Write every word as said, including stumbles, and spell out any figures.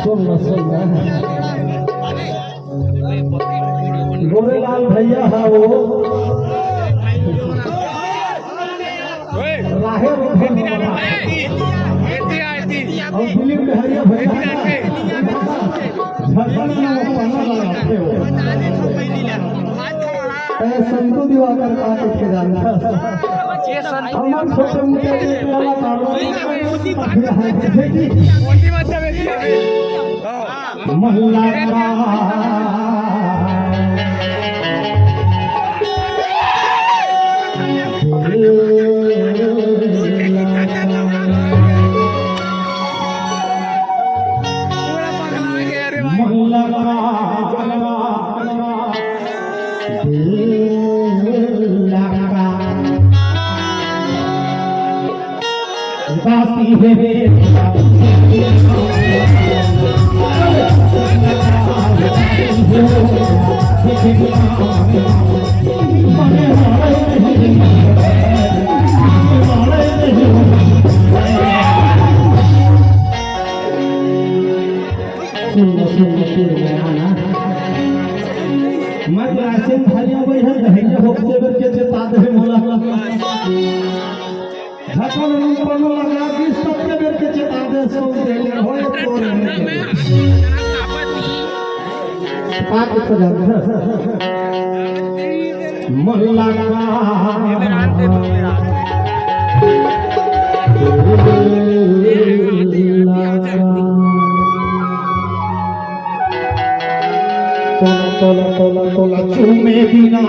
सुन न, सुन न। गोरेलाल भैया हा वो। राहे रुधन। अउ दिलीप बिहारिया भैया। झरझर में वो पन्ना लगाते हो। ए, संतू दिवाकर का कुछ जानता? हमर छोटे मोटे कलाकार लोग। महला का महला का सुन लो, सुन लो, सुन लो, ना, ना। मैं तो ऐसे धैर्य वही है, धैर्य होते करके चेता दे मोला। धकल रूपन लगा दी, सबके बेर के चेता दे, सो दे, होए तोरे। पाक सजा दे। मोहल्ला का। तोला, तोला, तोला, तोला, चूमे बिना।